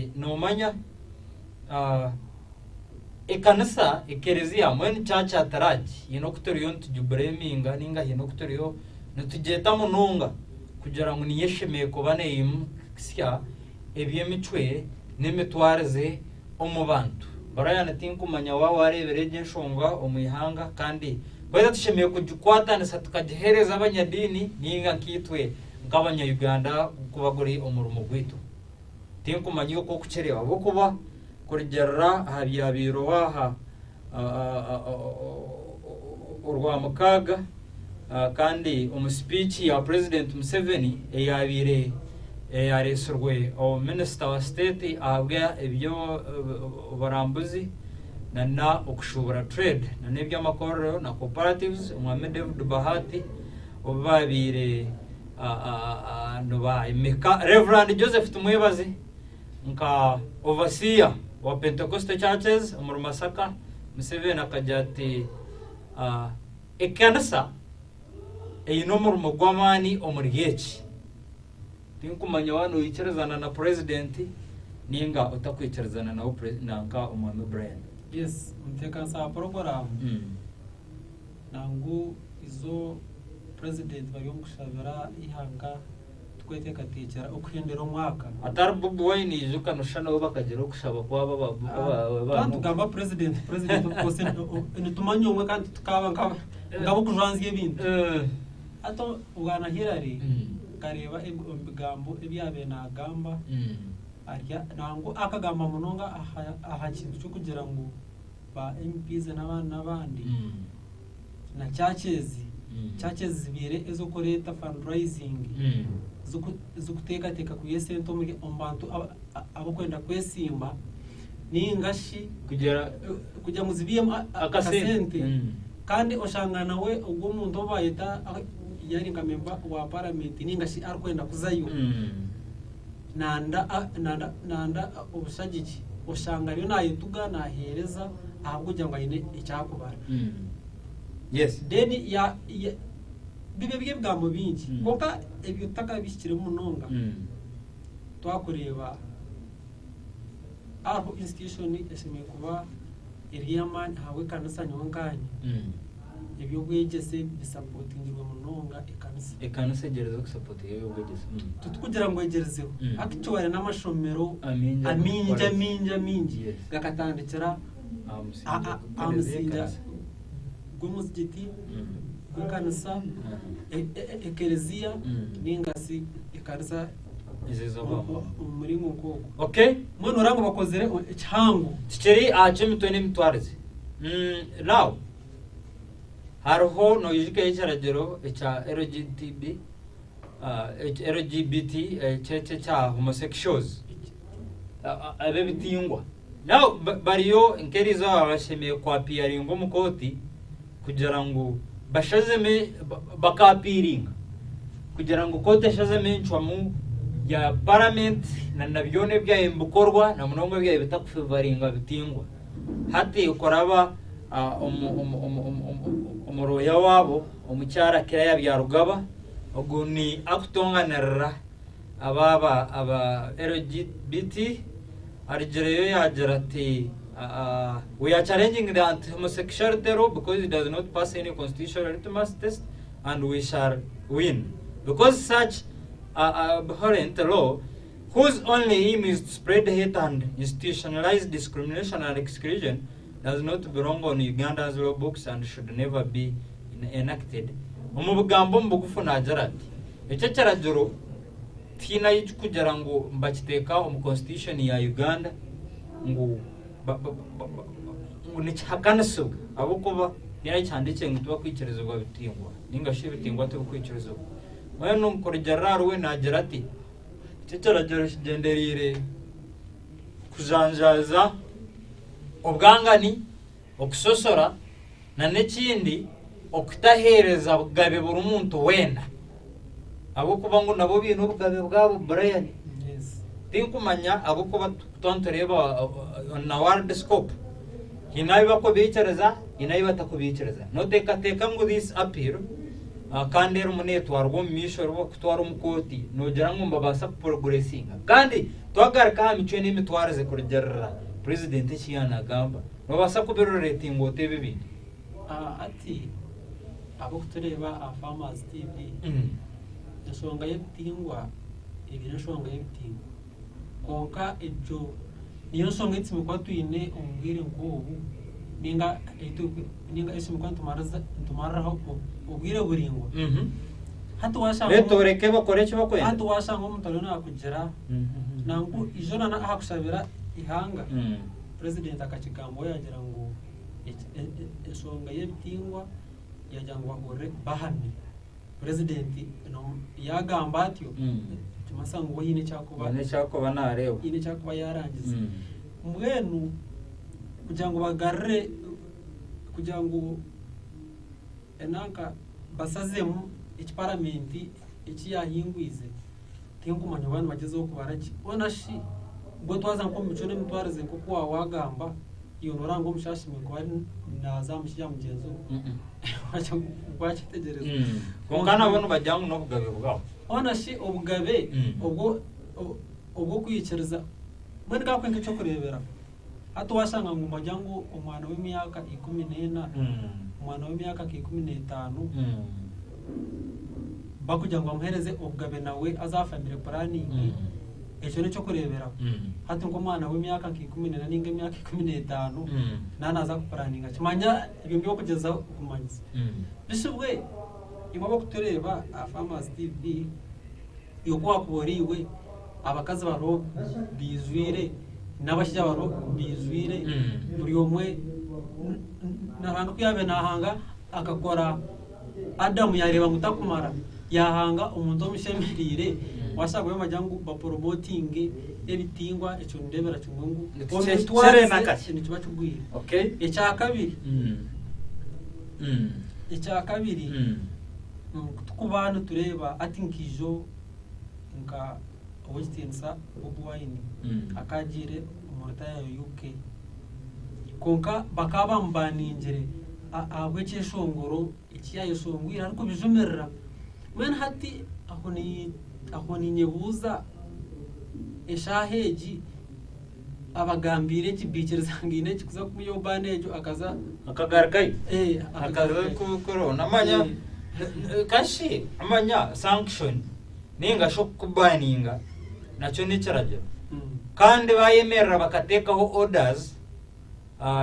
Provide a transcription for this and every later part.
ati noomanya ekanisa, ekereziya mbwenu church at large haine oku turiyo nitugibureminga ninga haine oku turiyo nitugyeta munonga kugira ngu niyo eshemereire kuba neyimutsya eby'emicwe n'emitwarize omu bantu. Brian tinkumanya waaba waareebire egyo enshonga omu ihanga kandi kweza tushemereire kugikwatanisa tukagiheereza abanyadiini ninga nkaitwe nk'abanya Uganda kuba guri omurimo gwaitu. Tinkumanya oku orikukireeba ahabw'okuba kurugiirira aha byabaireho aha Orwamukaaga kandi omu sipiiki ya Purezidenti Museveni eyaabaire yareetsirwe Minisita wa siteeti ahabw'eby'oburambuzi nana okushuubura, Trade, nana eby'amakorero na Cooperatives, Omwami David Bahati obu baabaire nibaimika Rev. Joseph Tumwebaze nka Overseer wa Pentecostal Churches omuri Masaka, Museveni akagira ati ekanisa eine omurimo gw'amaani omuri eki. Tinkumanya waaba noikirizana na Purezidenti ninga otakwikirizana nawe nanka Omwami Brian. Yes, omuteekanisa wa puroguraamu nangu izo Purezidenti bari omu kushabira eihanga tukweteekateekyera okuhendera omwaka. Atari Bobi Wine ijuka noshusha nabo bakagira okushaba kwabo aba Twaba nitugamba Purezidenti, Purezidenti of course nitumanya omwe kandi tukaaba nk'ab'okujwanzya ebintu. Hati Bwana Hillary nkareeba omu bigambo ebi yaabaire naagamba nangwa akagamba munonga aha kintu ky'okugira ngu ba MPs n'abandi n'abandi na churches, churches zibaire ez'okureeta fundraising zikuteekateeka kwiha esente omu bantu abarikwenda kwesimba ninga shi kugira ngu zibiihemu akasente kandi oshanga nawe ogwo omuntu ou baayeta yaari nka memba wa paramenti ninga shi arikwenda kuzayo nanda obushagiki oshanga ariyo naayetuga naaheereza ahabw'okugira ngu aine eki arikubara. Then bibe biri ebigambo bingi kwonka ebyo tutakabihikiremu munonga twakureeba hariho institution eshemereire kuba eri ey'amaani ahabw'ekanisa nyowe nkanye eby'obwegyese bisapotingirwe munonga ekanisa. Ekanisa egyerizeho kusapotinga eby'obwegyese. Titikugira ngu egyerizeho actually n'amashomero amaingi amaingi amaingi gakatandikira aha musingi gw'omuzigiti, gw'ekanisa, ekereziya ninga shi ekanisa omu muringo nk'ogwo. Mbwenu noreeba ngu bakozire ekihango. Tukiri aha ky'emitwe n'emitwarize. Now, hariho noijuka ekiragiro ekya LGTB, LGBT ekya homosexuals, ab'ebitingwa. Now bariyo nk'eriizooba bashemereire kwapiyaringa omu kooti kugira ngu bashazemu bakaapiiringa kugira ngu kooti eshazemu encwamu ya paramenti na na byona ebyabaire nibikorwa na munonga ebyabaire bitakufevaringa bitingwa. Hati okuraba omu rooya waabo omukyara Claire Byarugaba ogu ni akutonganirira aba aba LGBT Arugireyo yaagira ati, We are challenging the anti-homosexuality law because it does not pass any constitutional litmus test and we shall win. Because such abhorrent law whose only aim is to spread hate and institutionalize discrimination and exclusion does not belong on Uganda's law books and should never be enacted. Omu bigambo omu bugufu naagira ati, Eki ekiragiro Tihaine ahu kirikugira ngu nibakiteeka omu constitution ya Uganda ngu ngu nikihakanisibwa ahabw'okuba tihaine ahu kihandiikire ngu tibakwikirizibwa bitingwa ninga shi ebitingwa tibikwikirizibwa. Mbwenu kurugiirira ahari we naagira ati eki ekiragiro kigyendereire kujanjaaza obwangani, okusosora n'ekindi okutaheereza bugabe buri muntu weena. Ahabw'okuba ngu nabo baine obugabe bwabo Brian. Tinkumanya ahabw'okuba twaba nitureeba on a world scope haine abu barikubaikiriza haine abu batakubaikiriza. Nooteekateeka ngu this appeal. Kandi erimu neetwarwa omu maisho erikutwara omu kooti, noogira ngu nibabaasa kuporoguresinga? Kandi twagaruka aha micwe n'emitwarize kurugiirira purezidenti eki yaanagamba, noobaasa kubiroreetinga ota ebi ebintu? Hati abarikutureeba aha Farmers TV, enshonga y'ebitingwa ebaire enshonga y'ebitingwa. Kwonka egyo niyo nshonga ei tushemereire kuba twine omu bwire nk'obu ninga ei tushemereire kuba nitumariraho obwire buraingwa. Hati waashanga Reero oreke bakore eki barikwenda. Hati waashanga omuntu ariyo naakugira nangwa ijo na n'aha kushabira eihanga, purezidenti akakigambaho yaagira ngu enshonga y'ebitingwa yaagira ngu bahurire bahami. Purezidenti yaagamba atyo, nikimanyisa ngu we haine eki arikuba Haine eki arikuba naareeba. Haine eki arikuba yaarangiza. Mbwenu kugira ngu bagarure, kugira ngu enanka basazemu eki paramenti eki yaahingwize, tinkumanya oba nibagyezaho kubara ki. Hoona shi mbwenu twaza nk'omu micwe n'emitwarize nk'oku waaba waagamba, iwe nooraba ngu omushaija ashemereire kuba naaza aha mushaija mugyenzi we? Wakyetegyereza? Kwonka nabo nibagira ngu n'obugabe bwabo. Hoona shi obugabe obwo obw'okwikiriza mbwenu ka nkuhe nk'eky'okureeberaho. Hati waashanga ngu nibagira ngu omwana w'emyaka 14, omwana w'emyaka nka 15, bakugira ngu bamuheereze obugabe nawe aze aha family planning, ekyo n'eky'okureeberaho. Hati nk'omwana w'emyaka nka 14 nainga emyaka 15, naaba naaza kupuraninga ki? Manya ebyo mby'okugyezaho kumanyisa. Bishibwe imwe abarikutureeba aha Farmers TV, iwe ku waakuba ori iwe, abakazi bariho baijwire n'abashaija bariho baijwire, buri omwe na Ruhanga ku yaabaire naahanga akakora Adamu yaareeba ngu takumara, yaahanga omuntu omushemereire, waashanga bamwe nibagira ngu baporomotinge ebitingwa, ekyo nindeebera kimwe ngu omu mitwarize nikiba kigwire. Ekyakabiri, ekyakabiri tukuba nitureeba hati nkaijo nka ow'ekitiinisa Bobi Wine akaba agiire omu rutayayo UK kwonka bakaba bamubaningire ahabw'ekyeshongoro eki yaayeshongwire arikubijumirira. Mbwenu hati aho niinyebuuza eshaaha egi abagambiire eki baikiriza ngu haine ekikuza kumuha baana egyo akaza Akagarukayo? Akaza kuronda manya kashi manya sanction ninga shi okukubaninga nakyo n'ekiragiro. Kandi bayemerera bakateekaho orders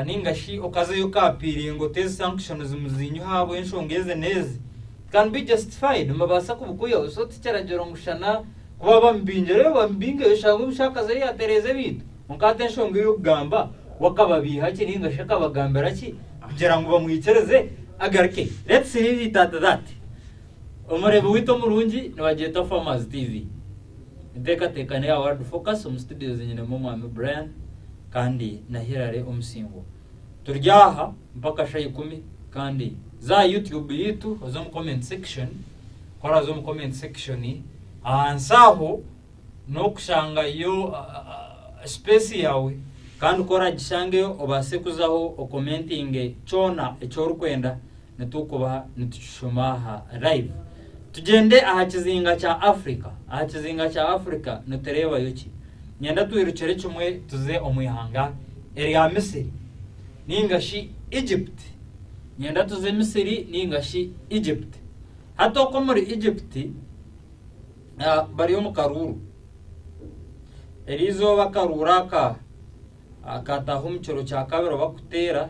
ninga shi okazayo okaapiiringa oti ezi sanctions muziinywe ahabw'enshonga ezi n'ezi, it can be justified, nibabaasa kubikwihaho. So tikiragiro ngu shana kuba bamubingireyo bamubingeyo oshange omushaija akazayo yaatereeza ebintu. Kwonka hati enshonga ey'okugamba we akababiiha ki ninga shi akabagambira ki kugira ngu bamwikirize agaruke. Let's leave it at that. Omureebi waitu omurungi nibagyeta Farmers TV. Enteekateeka n'eya World Focus, omu studios nyinemu Omwami Brian kandi na Hillary Omusingo. Turi aha mpaka shaaha ikumi kandi za aha YouTube yaitu oze omu comment section, ku oraaze omu comment section ahansi aho n'okushangayo space yaawe kandi ku oragishangeyo obaase kuzaho okomentinge kyona eki orikwenda nitukuba nitukishoma aha live. Tugyende aha kizinga kya Africa. Aha kizinga kya Africa nitureebayo ki? Nyenda twirukire kimwe tuze omu ihanga erya Misiri ninga shi Egypt. Nyenda tuze Misiri ninga shi Egypt. Hati okwo omuri Egypt bari omu karuuru. Eriizooba akaruuru aka Akataaha omu kiro kya kabiri bakuteera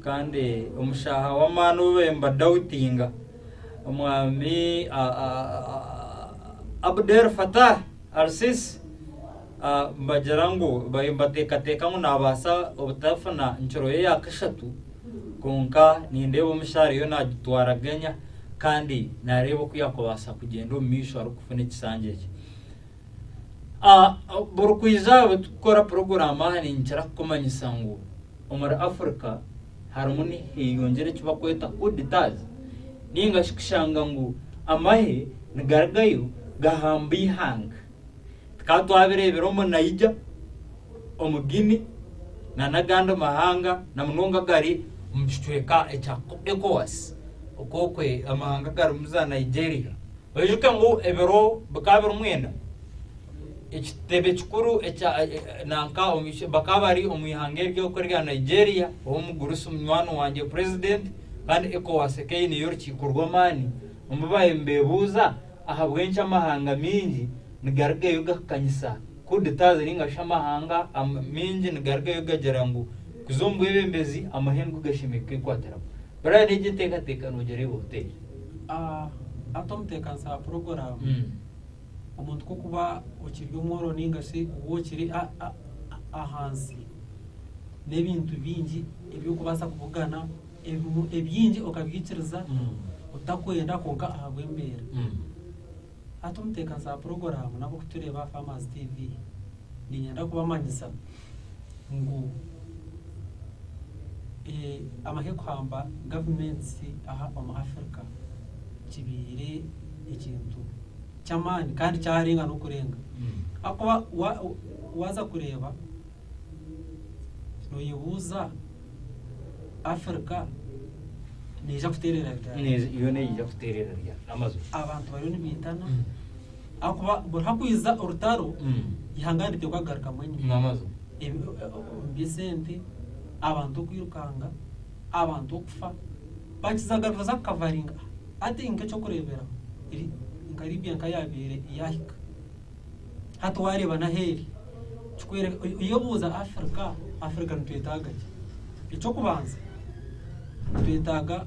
kandi omushaaha w'amaani ou baabaire nibadautinga omwami Abdel Fattah al-Sisi nibagira ngu baabaire nibateekateeka ngu naabaasa obutafuna nkiro ye ya kashatu kwonka nindeeba omushaho ariyo naagitwaraganya kandi naareeba oku yaakubaasa kugyenda omu maisho arikufuna ekisanja eki. Buri kwija tukukora puroguraamu aha ninkira kukumanyisa ngu omuri Africa harimu niheyongyera eki barikweta coup d'etats ninga shi kushanga ngu amahe nigarugayo gahamba eihanga. Tukaba twabireebire omu Niger, omu Guinea nana agandi mahanga na munonga agari omu kicweka ekya ECOWAS. Okwokwe amahanga garimu za Nigeria. Oijuke ngu ebiro bikaba biri mwenda ekitebe kikuru ekya nanka bakaba bari omu ihanga eryo okwe rya Nigeria ow'omugurusi munywani wangye president kandi ECOWAS ekeineyo orukiiko rw'amaani omu baabaire nibeebuuza ahabw'enki amahanga maingi nigarugayo gakanyisa coup d'etats ninga shi amahanga maingi nigarugayo gagira ngu kuza omu bwebembezi amahe nigo gashemereire kwekwatiramu. Brian egi enteekateeka noogireeba ota egi? Hati omuteekanisa wa puroguraamu, omuntu ku okuba okiri omworo ninga shi oba okiri ahansi, n'ebintu bingi ebi orikubaasa kubugana, ebingi okabyikiriza otakwenda kwonka ahabw'embeera. Hati omuteekanisa wa puroguraamu n'abarikutureeba aha Farmers TV, niinyenda kubamanyisa ngu amahe kuhamba gavumenti aha omu Africa kibaire ekintu ky'amaani kandi kyarenga n'okurenga. Ahakuba waaza kureeba nooyebuuza Africa neija kuteerera ryari? Yo neija kuteerera ryari? N'amazima. Abantu bariyo nibaitana ahakuba buri hakwija orutaro, eihanga niriteekwa kugarukamu enyima. N'amazima. Omu by'esente, abantu okwirukanga, abantu okufa, bakiza kugaruka kuza kukavaringa. Hati nk'eky'okureeberaho, nka Libya nka yaabaire yaahika, hati waareeba n'aheeri, kikwereka oyebuuza Africa, Africa nitwetaaga ki? Eky'okubanza, nitwetaaga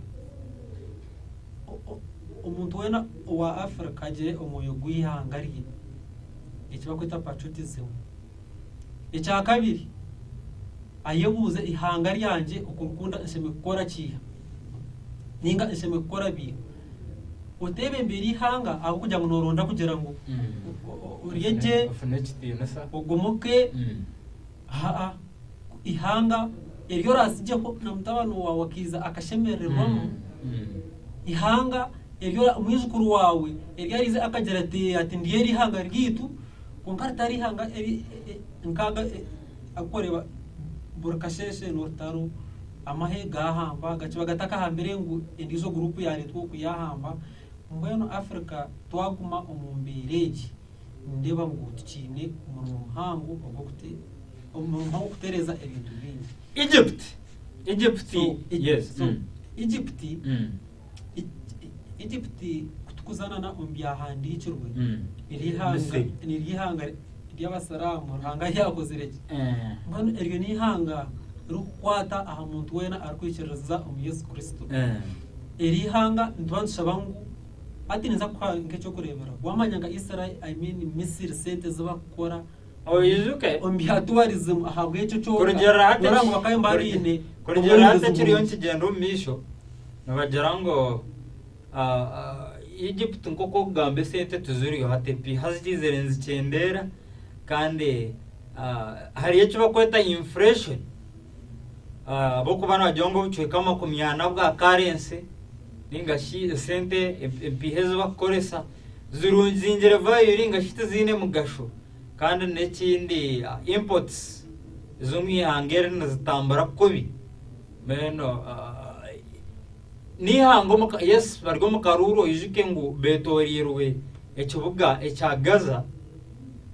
omuntu weena owa Africa agire omwoyo gw'eihanga rye, eki barikweta patriotism. Ekyakabiri, ayebuuze eihanga ryangye okurikunda nshemereire kukora kiiha? Ninga nshemereire kukora biiha? Oteebembera eihanga ahabw'okugira ngu nooronda kugira ngu orye gye, Ofune ekitiinisa. ogomoke, haa, eihanga eri oraatsigyeho na mutabani waawe akaija akashemerererwamu, eihanga eri mwijukuru waawe eri ariija akagira ati ndi eri ihanga ryaitu kwonka ritari ihanga eri nk'aga agu orikureeba buri kasheeshe n'orutaro, amahe gaahamba gakiba gatakahambire ngu endiijo guruupu yaareetwa oku yaahamba, mbwenu Africa twaguma omu mbeera egi, nindeeba ngu tukiine omurimo muhango omurimo muhango gw'okutereeza ebintu bingi. Egypt. Egypt. Yes. So, Egypt, Egypt kutukuzana omu byahandiikirwe, Misiri. Niryo ihanga ry'Abasiraamu Ruhanga yakozire ki? Mbwenu eryo n'ihanga ririkukwata aha muntu weena arikwikiririza omu Yesu Kristo. Eri ihanga nituba nitushaba ngu hati ninza kukuha nk'eky'okureeberaho, waamanya nka Israel, I mean Misiri sente ezi barikukora Oijuke omu bya tourism ahabw'ekyo kyonka, Kurugiirira hati noreeba ngu bakaba baine kurugiirira hati obwebembezi ekiriyo burungi. nikigyenda omu maisho, nibagira ngu Egypt nk'oku okugamba esente tiziriyo hati empiiha ziizire nizikyendeera kandi hariyo eki barikweta inflation ahabw'okuba nibagira ngu obucweka 40 bwa currency ninga shi esente empiiha ezi barikukoresa zingire value ninga shi tiziine mugasho kandi n'ekindi imports ez'omu ihanga eri nizitambura kubi. Mbwenu n'eihanga yes bari omu karuuru oijuke ngu beetoreirwe ekibuga ekya Gaza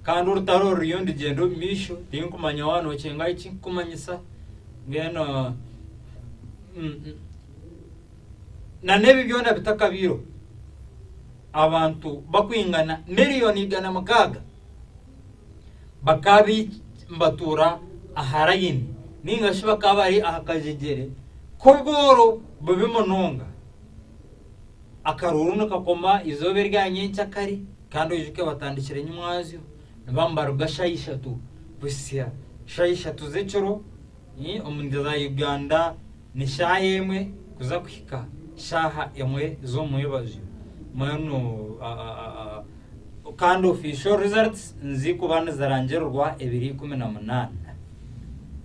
kandi orutaro ruriyo nirugyenda omu maisho tinkumanya waaba nookyenga eki nkukumanyisa mbwenu na n'ebi byona bitakabaireho abantu bakwingana 106,000,000 bakaba nibatuura aha layini ninga shi bakaba bari aha kajegyere k'obworo bubi munonga. Akaruuru nikakoma eizooba erya nyencakare kandi oijuke batandikire nyimwazyo nibaba nibaruga shaaha 3 kuhitsya shaaha 3 z'ekiro omu za Uganda ni shaaha 1 kuza kuhika shaaha 1 z'omwebazyo. Mbwenu kandi official results nizikuba nizirangirirwa ebiro 18.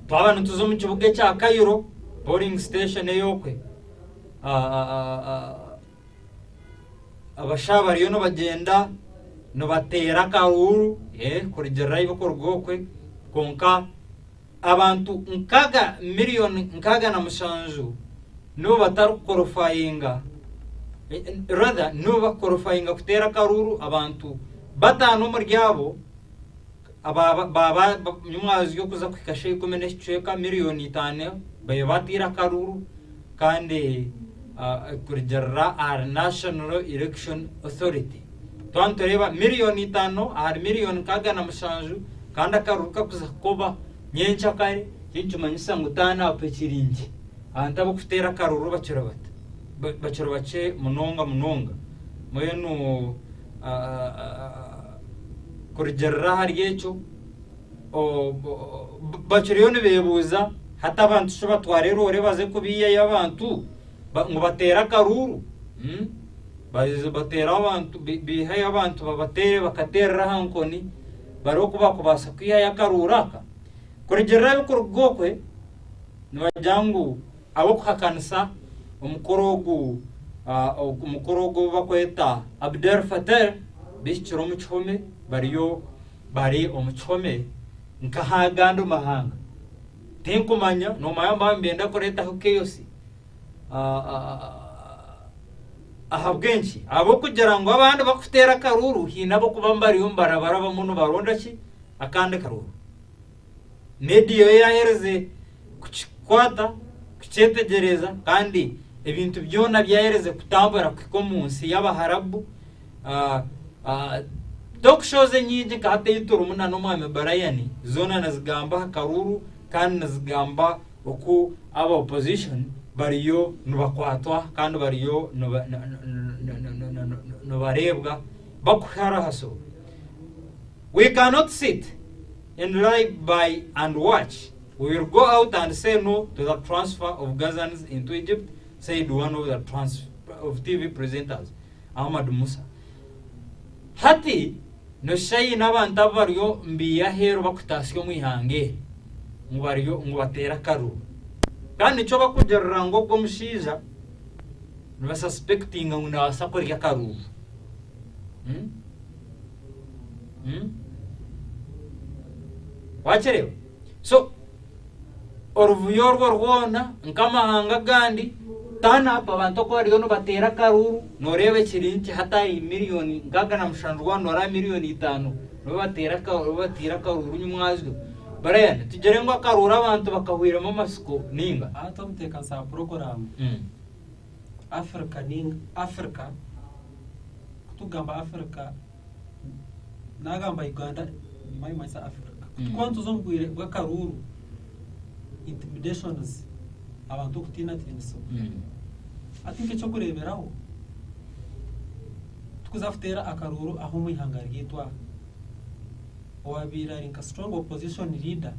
Twaba nituza omu kibuga ekya Cairo, polling station ey'okwe, abashaho bariyo nibagyenda nibateera akaruuru kurugiirira ahu barikuruga okwe kwonka abantu 6,000,000 67 nibo batarikukorofayinga. Rather nibo bakukorofayinga kuteera akaruuru abantu bataano omuri abo aba nyomwazyo kuza kuhika shaaha ikumi n'ekicweka miriyoni itaano babe bateire akaruuru kandi kurugiirira ahari National Election Authority. Twaba nitureeba miriyoni itaano ahari miriyoni 67 kandi akaruuru kakuza kuba nyenkyakare eki nikimanyisa ngu turn up ekiri nkye. Abantu abarikuteera akaruuru bakiri bata? Bakiri bakye munonga munonga. Mbwenu kurugiirira ahari ekyo, bakiriyo nibeebuuza hati abantu shi batware eroore baze kubiihayo abantu ngu bateere akaruuru? Bateere abantu biiheyo abantu babateere bakateerera aha nkoni bareebe oku baakubaasa kwihayo akaruuru aka? Kurugiirira ebirikuruga okwe, nibagira ngu ab'okuhakanisa omukoro ogu omukoro ogu ou barikweta Abdel Fattah bahikire omu kihome bariyo bari omu kihome nk'aha agandi mahanga. Tinkumanya noomanya nibaba nibenda kureetaho chaos ahabw'enki? Ahabw'okugira ngu abandi barikuteera akaruuru haine ab'okuba bariyo nibarabarabamu nibaronda ki? Akandi karuuru. Media yo yaaherize kukikwata, kukyetegyereza kandi ebintu byona byaherize kutambura kuhika omu nsi y'Abaharabu. Talk shows enyingi nka hati ei turimu na n'omwami Brian zoona nizigamba aha karuuru kandi nizigamba oku aba opposition bariyo nibakwatwa kandi bariyo nibareebwa bakuharahaso. We cannot sit and lie by and watch. We will go out and say no to the transfer of Gazans into Egypt, said one of the trans of TV presenters, Ahmad Musa. Hati noshusha haine abantu abu bariyo mbiiha aheeru bakutaasya omu ihanga eri ngu bariyo ngu bateere akaruru. Kandi nikyo bakugirira ngu ogwo omushaija nibasuspectinga ngu nabaasa kurya akaruru. Hmm? Hmm? Wakireeba? So oruvuyo orwo rwona nk'amahanga agandi turn up abantu oku bariyo nibateera akaruuru nooreeba ekiri nkye hati ahari miriyoni 67 waaba nooraba miriyoni itaano nibo bateera nibo bateire akaruuru nyimwazyo. Brian tugire ngu akaruuru abantu bakahwiremu amatsiko nainga? Hati omuteekanisa wa puroguraamu Africa ninga Africa ku tukugamba Africa nagamba Uganda nimanyisa Africa. Ku tukuba nituza omu bwire bw'akaruuru intimidations abantu okutiinatiinisibwa. Hati nk'eky'okureeberaho tukuza kuteera akaruuru aha omu ihanga ryaitu aha, owaabaire ari nka strong opposition leader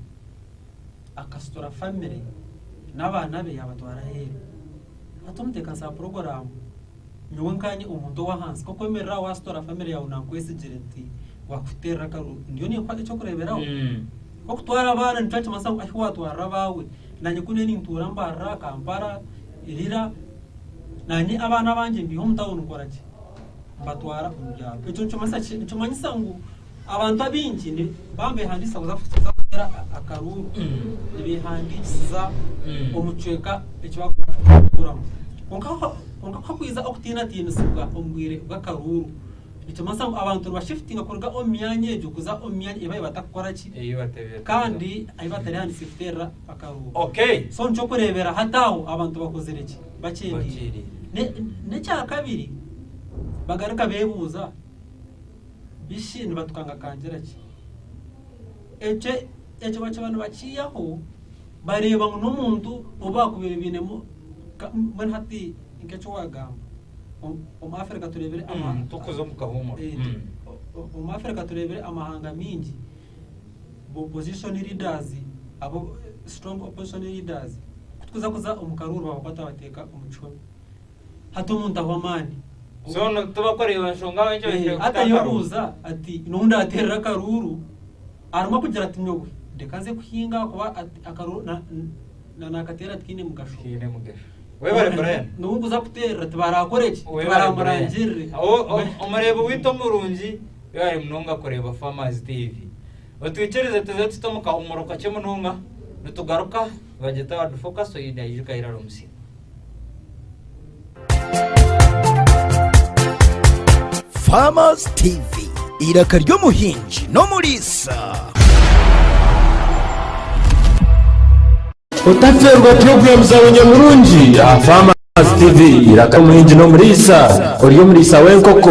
akasitura famire n'abaana be yaabatwara aheeru. Hati omuteekanisa wa puroguraamu nyowe nkanye omuntu ow'ahansi nk'okwemerera aho waasitura famire yaawe nankwesigire nti waakuteerera akaruuru ndiyo ninkuha eky'okureeberaho. Nk'okutwara abaana nikyo nikimanyisa ngu ahi waatwarira abaawe naanye ku ndiyo nintuura Mbarara, Kampala, Lira naanye abaana abangye mbiiha omu tawuni nkora ki? Mbatwara omu byaro. Ekyo nikimanyisa ki? Nikimanyisa ngu Abantu abaingi nibaba nibehandiikisa kuza kuteera akaruuru, nibehandiikisiza omu kicweka eki barikuba barikutuuramu. Kwonka ku hakwiza okutiinatiinisibwa omu bwire bw'akaruuru, nikimanyisa ngu abantu nibashifutinga kuruga omu myanya egyo kuza omu myanya ei baabaire batarikukora ki, kandi ei batarehandiikisize kuteerera akaruuru. So nikyo orikureebera hati aho abantu bakozire ki? Bakyendeire. N'ekyakabiri bagaruka beebuuza. Bishi nibatukangakangira ki? Ekyo ekyo bakiba nibakiihaho bareeba ngu n'omuntu ou baakubaire bainemu mbwenu hati nk'eki waagamba omu Africa tureebire Tukuza omu kahuumuro. Omu Africa tureebire amahanga maingi opposition leaders abo strong opposition leaders ku turikuza kuza omu karuuru babakwata babateeka omu kihome. Hati omuntu ahwa amaani. So no tibakureeba nshonga ahabw'enki Eh, bahikire hati kuta akaruuru. ayebuuza ati n'ou ndateerera akaruuru arimu akugira ati nyowe ndeka nze kuhinga ahakuba ati akaruuru na- na nakateera tikaine mugasho. Tihaine mugasho. Webare Brian. N'ou nkuza kuteerera tibaraakore ki? Webare Tibaramurangirire. Brian. O- o- Omureebi waitu omurungi webare munonga kureeba Farmers TV. Otwikirize tuze tute omu kahumuro kakye munonga nitugaruka nibagyeta Word Focus oine aijuka airara omusiri. Farmers TV, eiraka ry'omuhingi n'omuriisa. Otaferwa puroguraamu zaawe nyamurungi aha Farmers TV, Eiraka ry'omuhingi n'omuriisa. Ori omuriisa w'enkoko,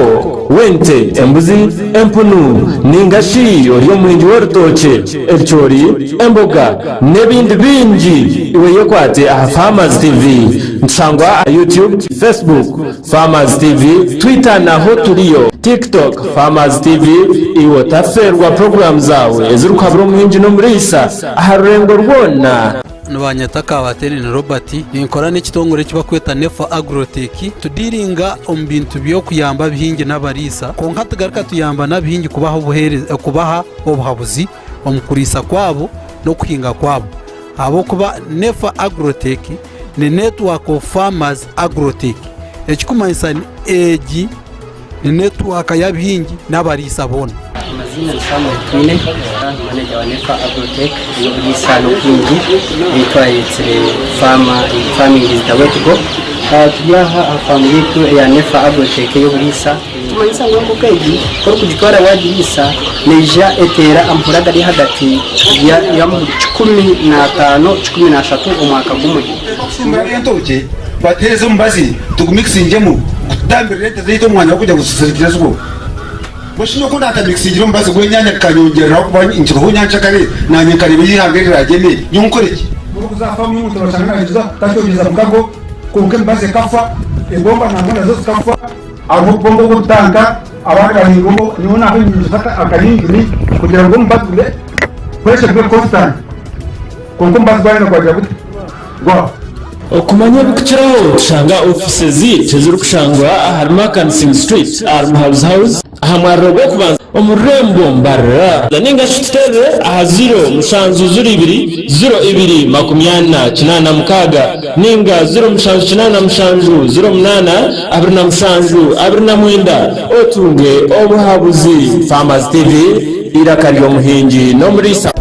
w'ente, embuzi, empunu, ninga shi ori omuhingi w'orutookye, ebicoori, emboga, n'ebindi bingi, iwe yekwate aha Farmers TV. Nitushangwa aha YouTube, Facebook, Farmers TV, Twitter naho turiyo, TikTok, Farmers TV, iwe otaferwa puroguraamu zaawe ezirikuhabura omuhingi n'omuriisa aha rurengo rwona. Nibanyeta Kabatenene Robert, ninkora n'ekitongore eki barikweta Nefa Agrotech. Tudiiringa omu bintu by'okuyamba abahingi n'abariisa kwonka tugaruka tuyamba n'abahingi kubaha obuhabuzi omu kuriisa kwabo n'okuhinga kwabo ahabw'okuba Nefa Agrotech ni Network of Farmers Agrotech ekirikumanyisa egi ni netiwaaka y'abahingi n'abariisa boona. Amaziina ni Samuel Twine, ndi maneja wa Nefa Agrotech ey'oburiisa n'obuhingi ei twayetsire Farming is the way to go. Turi aha aha faamu yaitu eya Nefa Agrotech ey'oburiisa. Nikimanyisa ngu enkoko egi ku orikugitwara waagiriisa neija eteera amahuri agari ahagati y'amahuri 15, 13 omwaka gumwe. Kusimbura entookye batuheereze omubazi tugumixingyemu gututambirire ente zaitu omu mwanya gw'okugira ngu zizirwe. Mbwenu shi nyowe ku naatamixingire omubazi gw'enyaanya bikanyongyereraho kuba nkiriho nyankyakare naanye nkareeba ei eihanga eri riragyeme, nyowe nkore ki? Orikuza aha faamu y'omuntu noshanga nagyeza takyogeza mukago kwonka emibazi ekafa, ebomba nangwa nazo zikafa. Hariho obubomba obw'obutanka abandi bahinga omu nyowe naaha nyingiza akayingini kugira ngu omubazi gube pressure gube constant kwonka omubazi gwayenda gwagira guta gwafa. Okumanya ebirikukiraho tushanga ofiisi zaitu ezirikushangwa ahari Makansing Street ahari Muhabuzi House aha mwariro gw'okubanza omu rurembo Mbarara ninga shi tuteerere aha 0 7 0 2 0 2 40 86 ninga 0 7 8 7 0 8 27 29 otunge obuhabuzi. Farmers TV, eiraka ry'omuhingi n'omuriisa.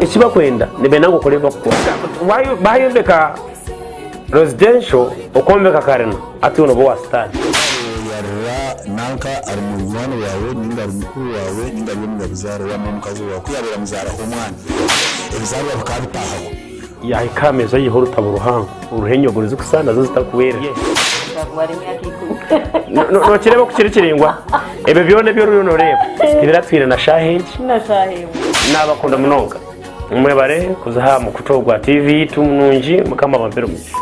Eki bakwenda nibenda ngu okore ebi bakukora. Bayombeka residential okwombeka karina hati iwe nooba owa sitaani. Yarira nanka ari munywani waawe ninga ari mukuru waawe ninga ari omunyabuzaare wamwe omukazi waawe ku yaabaire amuzaaraho omwana ebizaarwa bikaba bitaahaho. Yaahika aha meeza aiha orutabo ruhango ruriho enyogori zikusa nazo zitakuhwera. Nookireeba oku kiri kiraingwa? Ebyo byona ebi oriyo nooreeba tibiratwire na shaaha egi. Naabakunda munonga. Mwebare kuza aha mukutu ogwa TV yaitu nungi. Mukama abampere omugisha.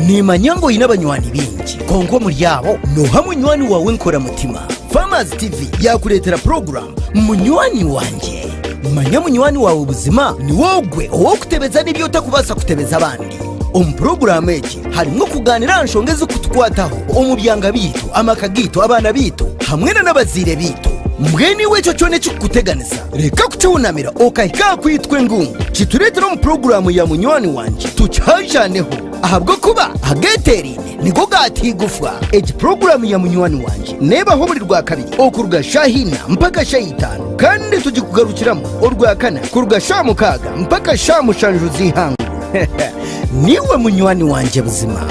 Nimanya ngu oine abanywani baingi, kwonka omuri abo nooha munywani waawe enkoramutima? Farmers TV yaakureetera puroguraamu Munywani Wangye. Manya munywani waawe buzima niwe ogwe ow'okutebeza n'ebi otakubaasa kutebeza abandi. Omu puroguraamu egi harimu okugaaniira aha nshonga ezirikutukwataho omu byanga byaitu, amaka gaitu, abaana baitu hamwe na n'abazaire baitu. Mbwenu iwe ekyo kyona ekirikukuteganisa, reka kukiwunamira okahika aha kwitwa engungu. Kitureetere omu puroguraamu ya Munywani Wangye tukihajaneho ahabw'okuba ageeteeraine nigo gaata eigufwa. Egi puroguraamu ya Munywani Wangye neebaho buri Rwakabiri okuruga shaaha ina mpaka shaaha itaano kandi tugikugarukiramu Orwakana kuruga shaaha mukaaga mpaka shaaha mushanju z'eihangwe. Niiwe munywani wangye buzima.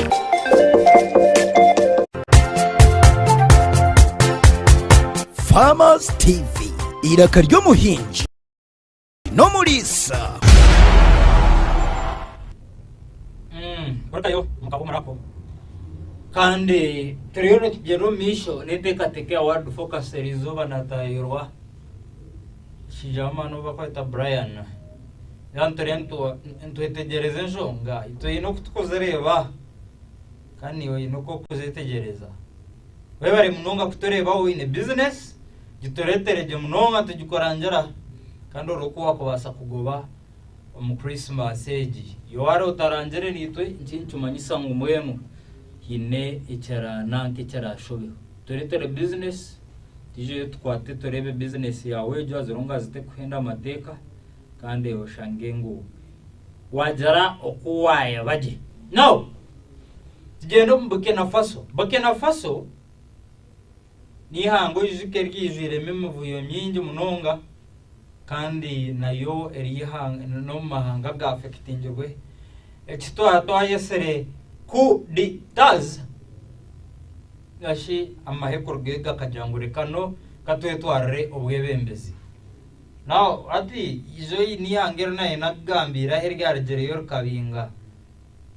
Farmers TV, eiraka ry'omuhingi n'omuriisa. Kurugayo mukahumurako kandi turiyo nitugyenda omu maisho n'enteekateeka ya World Focus eriizooba naataahirirwa omushaija w'amaani ou barikweta Brian. Reero turiyo nitwetegyereza enshonga, itwe haine oku turikuzireeba kandi naiwe haine oku orikuzetegyereza. Webare munonga kutureeba waaba oine bizinesi gitureetere gye munonga tugikurangira kandi oreebe oku waakubaasa kugoba omu Krisimaasi egi. Iwe waaba otarangire naitwe eki nikimanyisa ngu mbwenu haine ekira nanka ekirashobeho. Tureetere bizinesi twije tukwate tureebe bizinesi yaawe egyo as long as terikuhenda amateeka kandi oshange ngu waagira oku waayaba gye. Now tugyende omu Burkina Faso. Burkina Faso n'eihanga oijuke eryijwiremu emivuyo mingi munonga kandi nayo eri eihanga n'omu mahanga agaafekitingirwe eki twaba twayetsire coup d'etats ningashi amahe kurugayo gakagira ngu reka no katwetwarire obwebembezi. Now hati ijo n'eihanga eri naanye nakugambiire ahu eryarugireyo rikabinga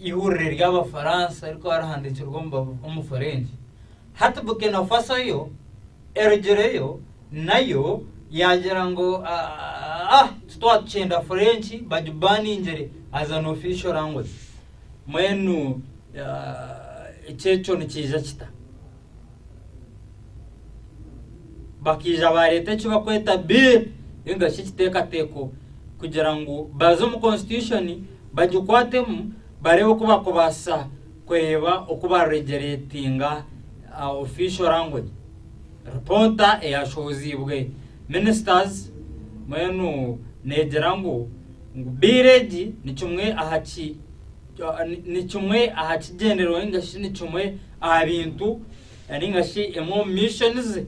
eihurire ry'Abafaransa erikuba rihandiikirwe omu French. Hati Burkina Faso yo erugireyo nayo yaagira ngu ah titwatukyenda French bagibaningire as an official language. Mbwenu eki ekyo nikiija kita? Bakaija baareeta eki barikweta bill nainga shi ekiteekateeko kugira ngu baze omu constitution bagikwatemu bareebe oku barikubaasa kureeba oku baareguretinga official language. Ripoota eyashohoziibwe ministers mbwenu neegira ngu bill egi ni kimwe aha ki ni kimwe aha kigyendererwa nainga shi ni kimwe aha bintu nainga shi emwe omu missions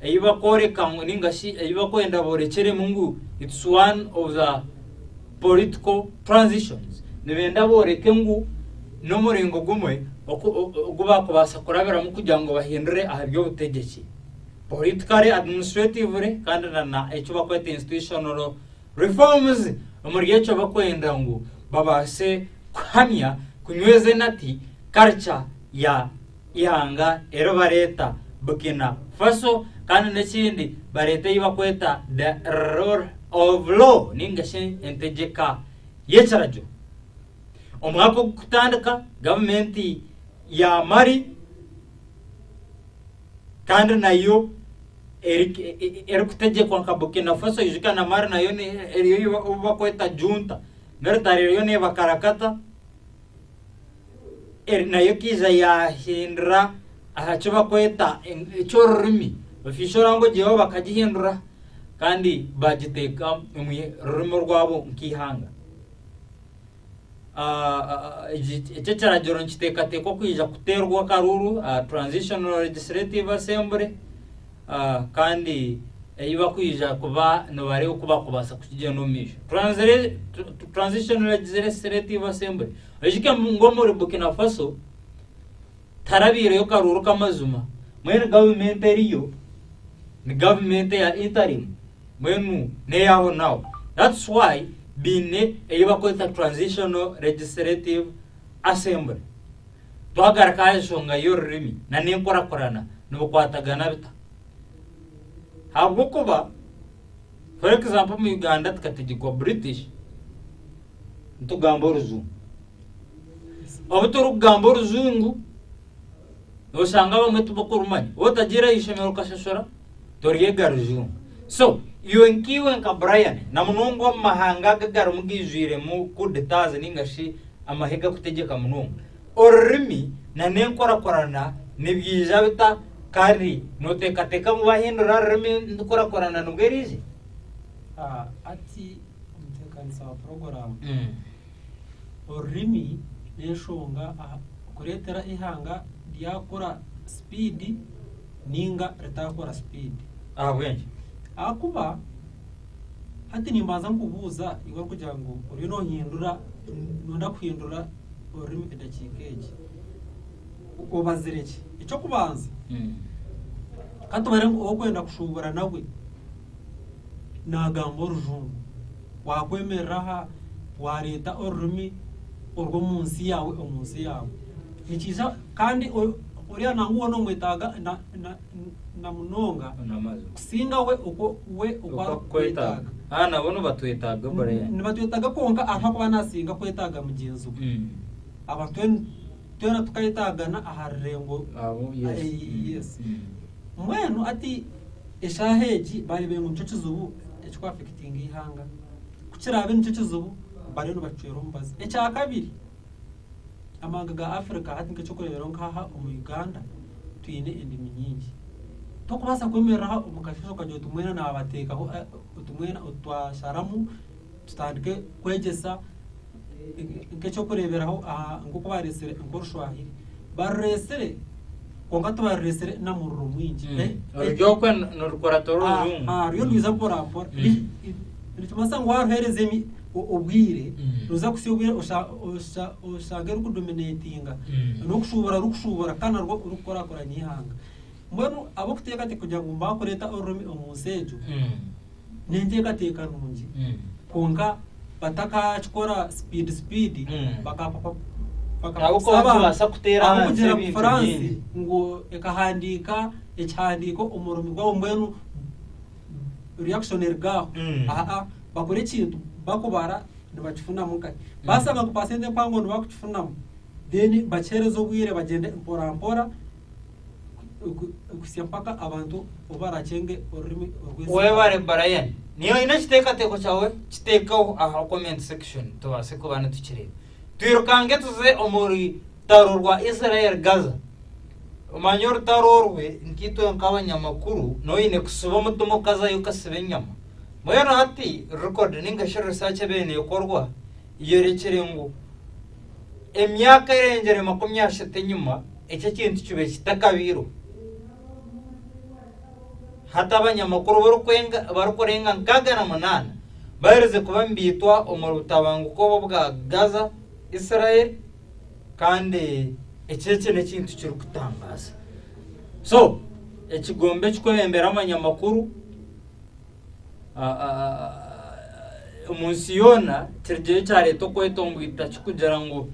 ei barikworeka ngu nainga shi ei barikwenda boorekyeremu ngu it's one of the political transitions. Nibenda booreke ngu n'omuringo gumwe oku ogu baakubaasa kurabiramu kugira ngu bahindure aha by'obutegyeki. Politically, administratively kandi na na eki barikweta institutional reforms omuri ekyo barikwenda ngu babaase kuhamya kunyweza enati culture ya ihanga eri bareeta Burkina Faso kandi n'ekindi bareeta ei barikweta the rule of law ninga shi entegyeka y'ekiragiro. Omwaka ogurikutandika gavumenti ya Mali kandi nayo erikutegyekwa nka Burkina Faso ijuka na Mali nayo eriyo ei barikweta junta military eriyo neebakarakata. Eri nayo ekaija yaahindura aha ki barikweta eky'orurimi, official language yaabo bakagihindura kandi baagiteeka omu rurimi rwabo nk'eihanga. Eki ekiragiro nikiteekateekwa kwija kuteerwa akaruuru aha Transitional Legislative Assembly. Kandi ei bakwija kuba nibareeba oku bakubaasa kukigyenda omu maisho. Transitional Legislative Assembly. Oijuke ngu omuri Burkina Faso tiharabaireyo karuuru k'amazima. Mbwenu gavumenti eriyo ni gavumenti eya interim mbwenu n'eyaaho naaho. That's why baine ei barikweta Transitional Legislative Assembly. Twagaruka aha nshonga y'orurimi n'enkurakurana nibikwatagana bita? Ahabw'okuba for example omu Uganda tukategyekwa British nitugamba orujungu. Obu turikugamba orujungu noshanga abamwe tibakurumanya. Waaba otagiire aha ishomero okashashura toryega rujungu. So iwe nkaiwe nka Brian na munonga omu mahanga aga agarimu gaijwiremu coup d'etats ninga shi amahe gakutegyeka munonga, orurimi na n'enkurakurana nibyija bita kandi noteekateeka ngu bahindura aha rurimi enkurakurana nibwo eriije? Hati omuteekanisa wa puroguraamu, orurimi n'enshonga kureetera eihanga ryakura sipiidi ninga ritaakura sipiidi. Ahabw'enki? Ahakuba Hati nimbanza nkubuuza iwe orikugira ngu oriyo nohindura noyenda kuhindura orurimi edakiika egi, obazire ki? Eky'okubanza katubare ngu ou orikwenda kushuubura nawe naagamba orujungu, waakwemerera aha waareeta orurimi orw'omu nsi yaawe omu nsi yaawe, nikiija kandi oriya nangwa ou nomwetaaga na munonga kusinga we oku we oku arikukwetaaga. Ah, nabo nibatwetaaga Brian. Nibatwetaaga kwonka hariho akuba nasinga kwetaaga mugyenzi we. Abantu twena twena tukayetaagana aha rurengo Abo, yes. Yes. Mbwenu hati eshaaha egi baareebire ngu nikyo kizibu ekikuafekitinga eihanga. Ku kiraabe nikyo kizibu bariyo nibacwera omubazi. Ekyakabiri. Amahanga ga Africa hati nk'eky'okureeberaho nk'aha omu Uganda twine endimi nyingi. Tokubaasa kwemerera aha omu kasheeshe okagira oti mwena naabateekaho oti mwena twasharamu tutandike kwegyesa nk'eky'okureeberaho aha nk'oku baareetsire nk'orushwahiri. Barureetsire kwonka tibarureetsire n'amuriro mwingi. Ruri okwe nirukurata orujungu. Ruriyo nirwiza mporampora. Nikimanyisa ngu waaruheereza obwire, noza kuhitsya obwire oshange rurikudominatinga n'okushuubura rurikushuubura kandi narwo rurikukurakuranya eihanga. Mbwenu abarikuteekateeka kugira ngu baakureeta orurimi omu nsi egyo, n'enteekateeka nungi kwonka batakakikora sipiidi sipiidi ahabw'okugira ngu France ngu ekahandiika ekihandiiko omu rurimi rwabo mbwenu reaction eruga aho. Aa bakora ekintu bakubara nibakifunamu nkahi. Bashanga ngu pasente empango nibakukifunamu then bakihereze obwire bagyende mpora mpora kuhitsya mpaka abantu obu barakyenge orurimi orw'ensi yaabo. Webare Brian. Niiwe oine ekiteekateeko kyawe kiteekeho aha comment section tubaase kuba nitukireeba. Twirukange tuze omu rutaro rwa Israel Gaza. Omanye orutaro orwe nkaitwe nk'abanyamakuru noine kusiba omutima okazayo okasiba enyama. Mbwenu hati record ninga shi research ebaire nekorwa eyorekire ngu emyaka erengire 30 enyima eki ekintu kibaire kitakabaireho. Hati abanyamakuru barikurenga 68 baherize kuba nibaitwa omu butabanguko obu obwa Gaza, Israel Kandi eki eki n'ekintu kirikutangaza. So ekigombe ekirikwebembera abanyamakuru omu nsi yoona kirigireyo kyareeta okwetomboita kirikugira ngu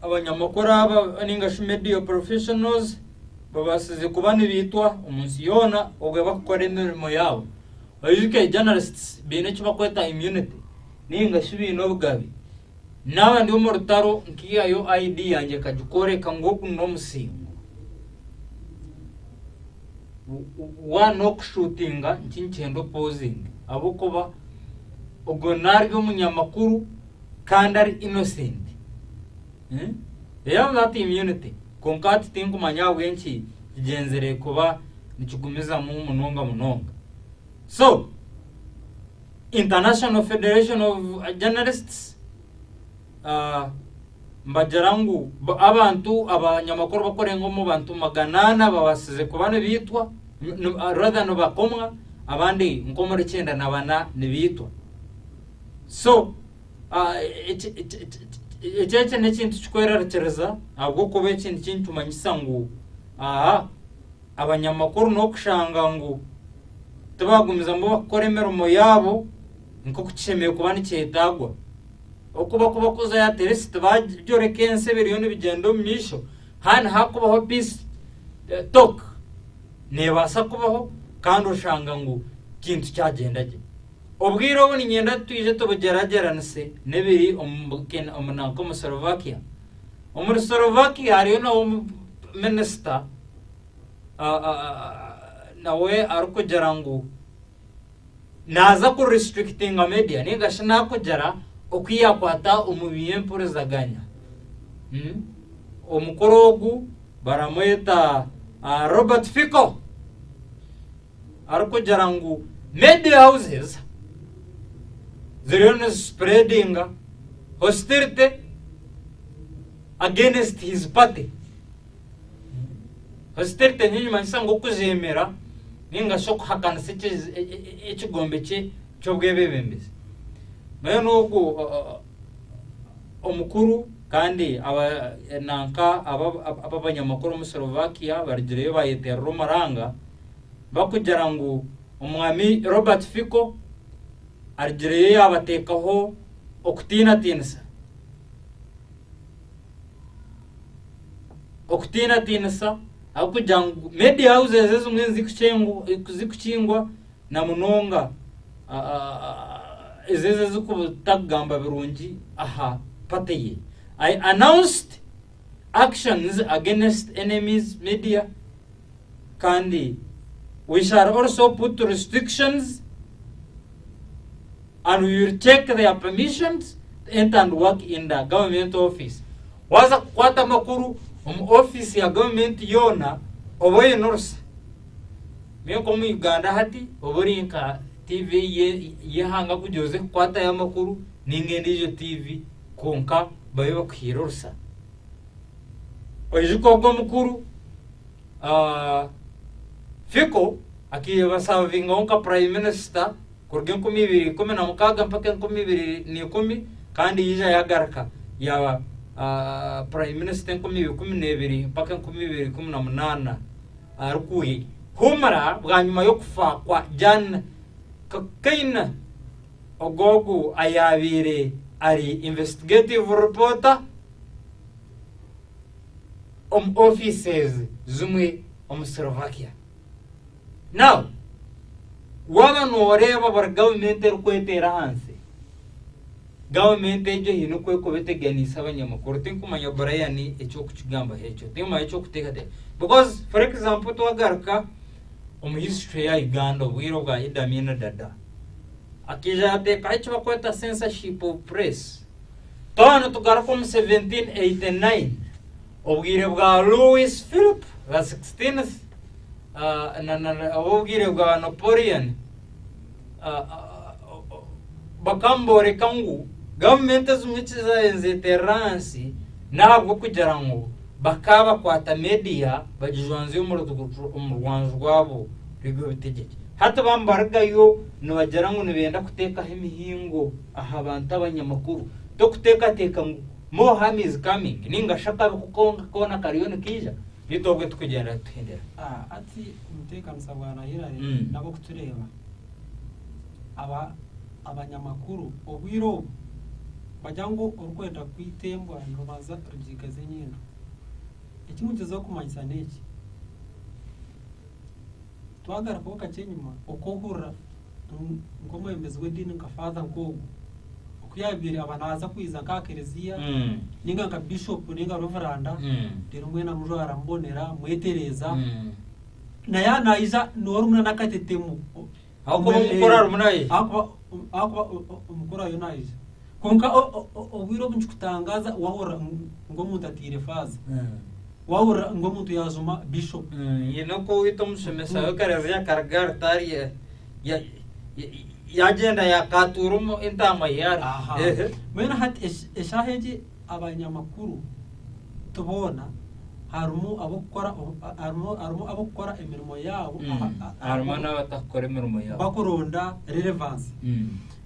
abanyamakuru aba ninga shi media professionals babaasize kuba nibaitwa omu nsi yoona obwo barikukora emirimo yaabo. Oijuke journalists baine eki barikweta immunity ninga shi baine obugabe. Naaba ndi omu rutaro nkaihayo ID yangye nkagikworeka ngu ogu n'omusingo. Waaba n'okushuutinga nkinkyenda opozinge ahabw'okuba ogwo naari omunyamakuru kandi ari innocent. They have that immunity kwonka hati tinkumanya ahabw'enki kigyenzire kuba nikigumizamu munonga munonga. So. International Federation of Journalists nibagira ngu abantu abanyamakuru barikurenga omu bantu 400 babaasize kuba nibaitwa. Rather nibakomwa abandi nk'omuri 94 nibaitwa. So eki eki n'ekintu kikwerarikiriza ahabw'okuba eki nikintumanyisa ngu aha abanyamakuru n'okushanga ngu tibagumizamu bakukora emirimo yaabo nk'oku kishemereire kuba nikyetaagwa. Oku bakuba kuzayo at least tibagyoreka ensi ebiriyo nibigyenda omu maisho. Haani hakubaho peace talk neebaasa kubaho kandi oshanga ngu kintu kyagyenda gye. Obwire obu niinyenda twije tubugyeragyeranise n'ebiri omu nanka omu Slovakia. Omuri Slovakia hariyo nawe minisita nawe arikugira ngu naaza ku restrictinga media ninga shi naakugira oku yaakwata omu by'empurizaganya. Omukuru ogu baramweta Robert Fico arikugira ngu media houses ziriyo nizispreadinga hostility against his party. Hostility nikimanyisa ngu okujeemera ninga shi okuhakanisa ekigombe kye ky'obwebembezi. Mbwenu ogu omukuru kandi nanka abanyamakuru omu Slovakia barugireyo bayeterera omuranga bakugira ngu omwami Robert Fico arugireyo yabateekaho okutiinatiinisa. Okutiinatiinisa ahabw'okugira ngu media houses ezimwe nizikukingwa na munonga ezo ezikutakugamba birungi aha party ye. I announced actions against enemies media kandi we shall also put restrictions and we will check their permissions to enter and work in the government office. Waaza kukwata amakuru omu ofiisi ya gavumenti yoona oba oine orusa. Mbwenu nk'omu Uganda hati oba ori nka TV y'eihanga kugira oze kukwatayo amakuru ninga endiijo TV kwonka babe bakuhaire orusa. Oijuke ogwo omukuru Fico akabasavingaho nka Prime Minister kuruga 2016 mpaka 2010 kandi yaija yagaruka yaaba Prime Minister 2012 mpaka 2018 arikuhumura bwanyima y'okufa kwa Jan Kukian ogwo ogu ayaabaire ari investigative reporter omu offices zimwe omu Slovakia. Now, waaba nooreeba buri gavumenti erikweteera ahansi, gavumenti egyo haine oku erikuba eteganiise abanyamakuru. Tinkumanya Brian eky'okukigambaho ekyo, tinkumanya eky'okuteekateeka. Because for example twagaruka omu history ya Uganda obwire obwa Idi Amin Dada, akaija yaateekaho eki barikweta censorship of press. Twaba nitugaruka omu 1789, obwire bwa Louis Philip the 16th, oba obwire bwa Napoleon, bakaba nibooreka ngu gavumenti ezimwe eki zaabaire nizeeterera ahansi n'ahabw'okugira ngu bakaba bakwata media bagijwanzya omu rwanju rwabo rw'eby'obutegyeki. Hati bamwe nibarugayo nibagira ngu nibenda kuteekaho emihingo aha bantu abanyamakuru, t'okuteekateeka ngu more harm is coming ninga shi akabi koona kariyo nikaija, beitu obwe tukugyenda nituhendera. Hati omuteekanisa bwa Hillary n'ab'okutureeba aba abanyamakuru obwire obu bagira ngu orikwenda kwita embwa nirubanza rugiigaza enyindo. Eki nkugyeza kumanyisa n'eki, twagarukaho kakye enyima okwohurira nk'omwebembezi w'ediini nka Father nk'ogwo oku yaabaire aba naaza kwija nk'aha kereziya ninga nka Bishop ninga Reveranda reero mbwenu amujwara amubonera amwetereeza na yaaba naija niwe orimu n'akatetemu Ahakuba omukuru arimu naija. Ahakuba omukuru ariyo naija. Kwonka obwire obu nikikutangaaza waahurira ngu omuntu ataire faaza. Waahurira ngu omuntu yaajuma Bishop. Haine oku owaitu omushomesa w'ekereziya akaruga aha rutaari yaagyenda yaakatuura entaama ye hare. Mbwenu hati eshaaha egi abanyamakuru ti boona. Harimu ab'okukora harimu harimu ab'okukora emirimo yaabo Harimu n'abatakukora emirimo yaabo. Bakuronda relevance.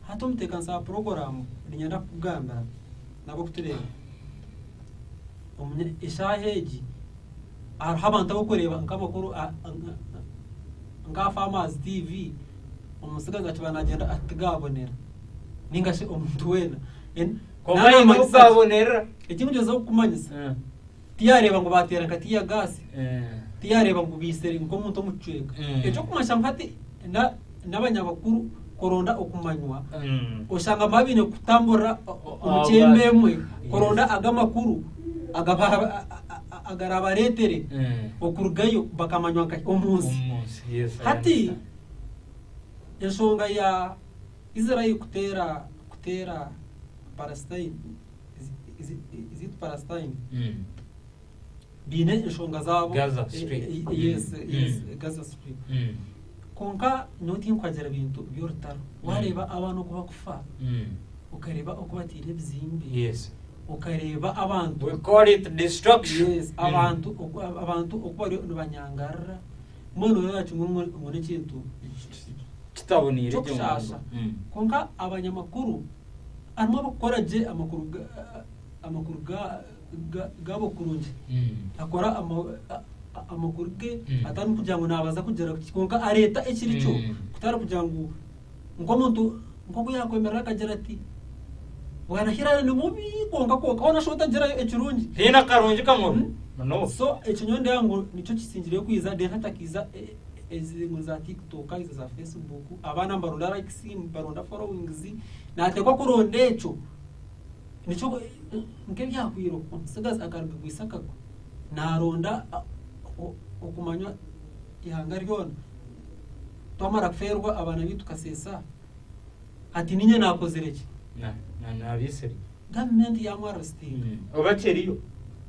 Hati omuteekanisa wa puroguraamu niinyenda kukugambira n'abarikutureeba, eshaaha egi hariho abantu abarikureeba nk'amakuru nka Farmers TV, omutsigazi akiba naagyenda ati tigaabonera nainga shi omuntu weena. Kwonka haine obu gaabonerera. Eki ndigyezaho kukumanyisa. Tiyareeba ngu baateera nka tiya gaasi, tiyareeba ngu baitsire nk'omuntu omu kicweka. Eky'okumanyisa ngu hati n'abanyabakuru kuronda okumanywa, oshanga baba baine kutamburira omu kyemba emwe kuronda ago amakuru agaraabareetere okurugayo bakamanywa nka omu nsi. Hati enshonga ya Israel kuteera kuteera Palestine is it Palestine? Baine enshonga zaabo. Gaza Strip. Yes, yes, Gaza Strip. Kwonka nyowe tinkuhagira bintu by'orutaro. Wareeba abaana oku bakufa, okareeba oku bataire ebizimbe, okareeba abantu. We call it destruction. Yes, abantu oku abantu oku bariyo nibanyangarira. Mbwenu noreeba kimwe ngu n'ekintu Kitaboniire gye ky'okushaasha. Kwonka abanyamakuru Harimu abakukora gye amakuru amakuru gaabo kurungi. Akora amakuru ge atari kugira ngu naabaasa kugira ki kwonka areeta ekiri kyo kutari kugira ngu nk'omuntu nk'oku yaakwemerera akagira ati bwana Hillary ni mubi kwonka kwonka hoona shi otagirayo ekirungi. Haine akarungi kamwe? No. So ekyo nyowe ndeeba ngu nikyo kisingireyo kwija then hati hakaija ezi ngu za TikTok ezo za Facebook abaana nibaronda likes nibaronda followings Naateekwa kuronda ekyo nikyo nk'ebyahweire omutsigazi akaruga igwisa akagwa naaronda okumanywa eihanga ryona. Twamara kufeerwa abaana baitu Kasesa, hati niinye naakozire ki? Naabaitsire. Gavumenti yaamwaresitinga. Oba akiriyo?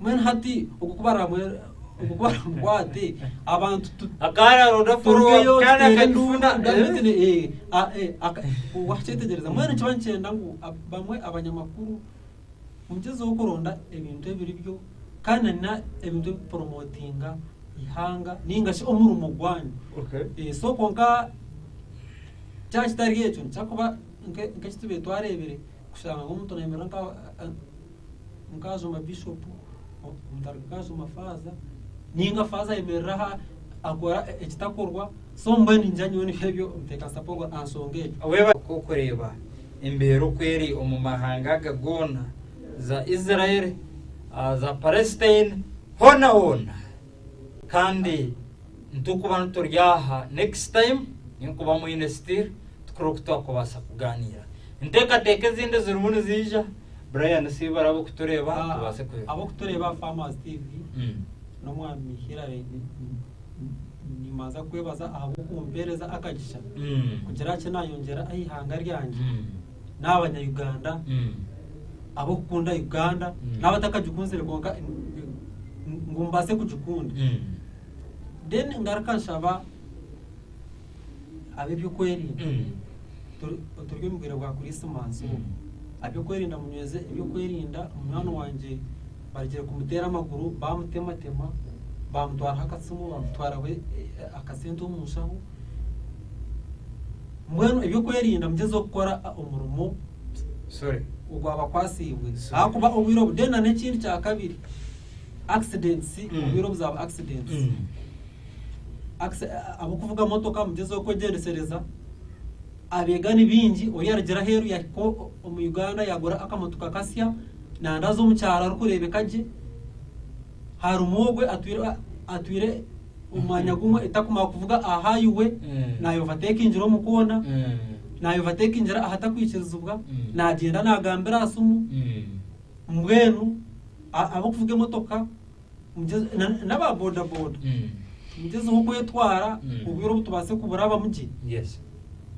Mbwenu hati ogwo ku baramukwate abantu Akaba naaronda turugeyo follower kandi tuteere enduuru akagifuna. gavumenti wakyetegyereza mbwenu nikiba nikyenda ngu bamwe abanyamakuru mugyezeho kuronda ebintu ebiri byo kandi na ebintu ebirikuporomotinga eihanga ninga shi omurimo gwanyu. So kwonka kyaba kitari ekyo nikikira nk'eki tubaire twareebire kushanga ngu omuntu nayemerera nka Nkaajuma Bishopu, omuntu ari nkaajuma Faaza, ninga Faaza ayemerera aha akora ekitakorwa, so mbwenu ningira nyowe nibyo ebyo nteeka support aha nshonga egyo. Webare okureeba embeera oku eri omu mahanga aga goona, za Israel, za Palestine, hoona hoona. Kandi nitukuba nituri aha next time, ninkuba mwine still tukureba oku twakubaasa kugaaniira. Enteekateeka ezindi ezirimu niziija, Brian Siibara ab'okutureeba tubaase ku. Ab'okutureeba aha Farmers TV n'omwami Hillary nimbanza kukwebaza ahabw'okumpeereza akagisha kugira eki naayongyera aha ihanga ryangye n'abanya-Uganda ab'okukunda Uganda n'abatakagikunzire kwonka ngu mbaase kugikunda. Then ngaruka nshaba ab'ebyokwerinda turi omu bwire bwa kurisimansi obu, ab'ebyokwerinda munyweze ebyokwerinda munywani wangye barugire kumuteera amaguru baamutematema baamutwaraho akasimu baamutwaraho akasente omu nshaho, mbwenu ebyokwerinda mugyezeho kukora omurimo ogwabakwasiibwe ahakuba obwire obu then n'ekindi kyakabiri accidents obwire obu zaaba accidents. Ab'okuvuga motoka mugyezeho kwegyendesereza, abeega ni baingi, oriya arugire aheeru yahika omu Uganda yagura akamotoka kasya nanda aza omu kyaro arikureebeka gye, harimu ogwe atwire omu mwanya gumwe etakumara kuvuga aha highway nayovatekingira omu koona, nayovatekingira ahatakwikirizibwa, nagyenda nagambira aha simu, mbwenu ab'okuvuga emotoka N'aba bodaboda mugyezeho kwetwara obwire obu tubaase kuburabamu gye.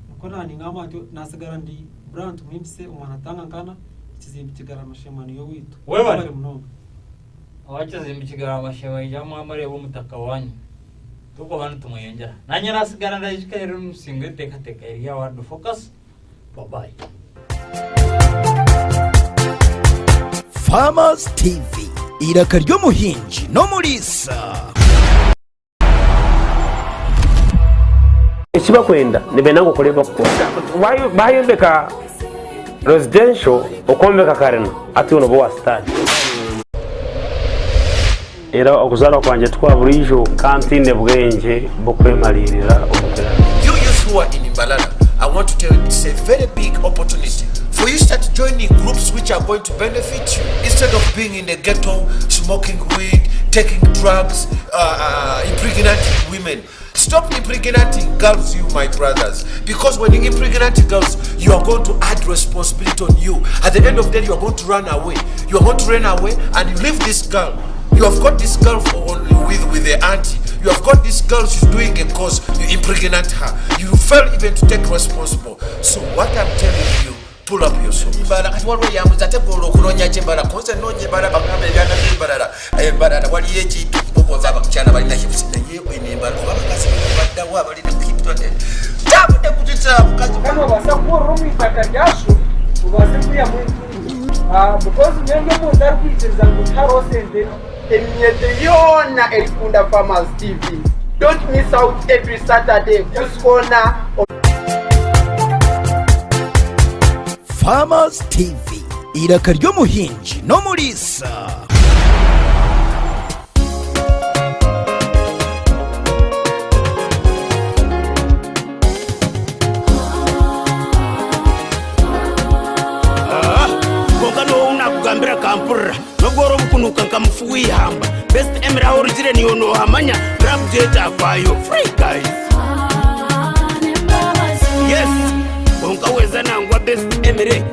Nikwo naaningamba ntyo naasigara ndi Brant Mwimpise omwana Tanga Nkana ekizimbi Kigarama Sheema niyo owaitu. Webale munonga. Owa kizimbi Kigarama Sheema ija mwamureeba omutaka wanyu turikuba nitumweyongyera. Naanye naasigara ndaijukira eri omusingo enteekateeka eri ya World Focus. Bye bye. Farmers TV. Eiraka ry'omuhingi n'omuriisa. Eki bakwenda nibenda ngu okore ebi bakukora. Bayombeka residential okwombeka karina hati iwe nooba owa sitaani. Era okuzaarwa kwangye tikwa buriijo, ka ntaine bwengye bw'okwemariirira omu biragiro. You youth who are in Mbarara, I want to tell you it's a very big opportunity for you start joining groups which are going to benefit you instead of being in the ghetto, smoking weed, taking drugs, uh, uh, impregnating women. Stop impregnating girls, you my brothers, because when you impregnate girls, you are going to add responsibility on you. At the end of the day, you are going to run away. You are going to run away and you leave this girl. You have got this girl for, on, with with the auntie. You have got this girl, she's doing a course. You impregnate her. You fail even to take responsible. So what I'm telling you, pull up your socks. Mbarara kati waliwo eyambuza ate gwe olwokunoonya ki Mbarara konze nnoonya Mbarara bagamba ebyana by'Embarara Embarara waliyo ekintu boboza abakyala balina hips naye eno Embarara oba abakazi baddawo abalina hips tabudde kutita mukazi Kandi obaasa kukurira omu itaka ryasho obaase kwihamu entungi because nyowe omuntu arikwikiriza ngu tihariho sente Eminyeto yoona erikunda Farmers TV. Don't miss out every Saturday Kuskona. Farmers TV, eiraka ry'omuhingi n'omuriisa. Kwonka n'ou naakugambira akampurira N'obu ori obukunuuka nka mufu w'eihamba Best Emily ahu orugire niiwe noohamanya Rap gy'ekyafaayo Free guys Yes Kwonka weeza nangwa Best Emily.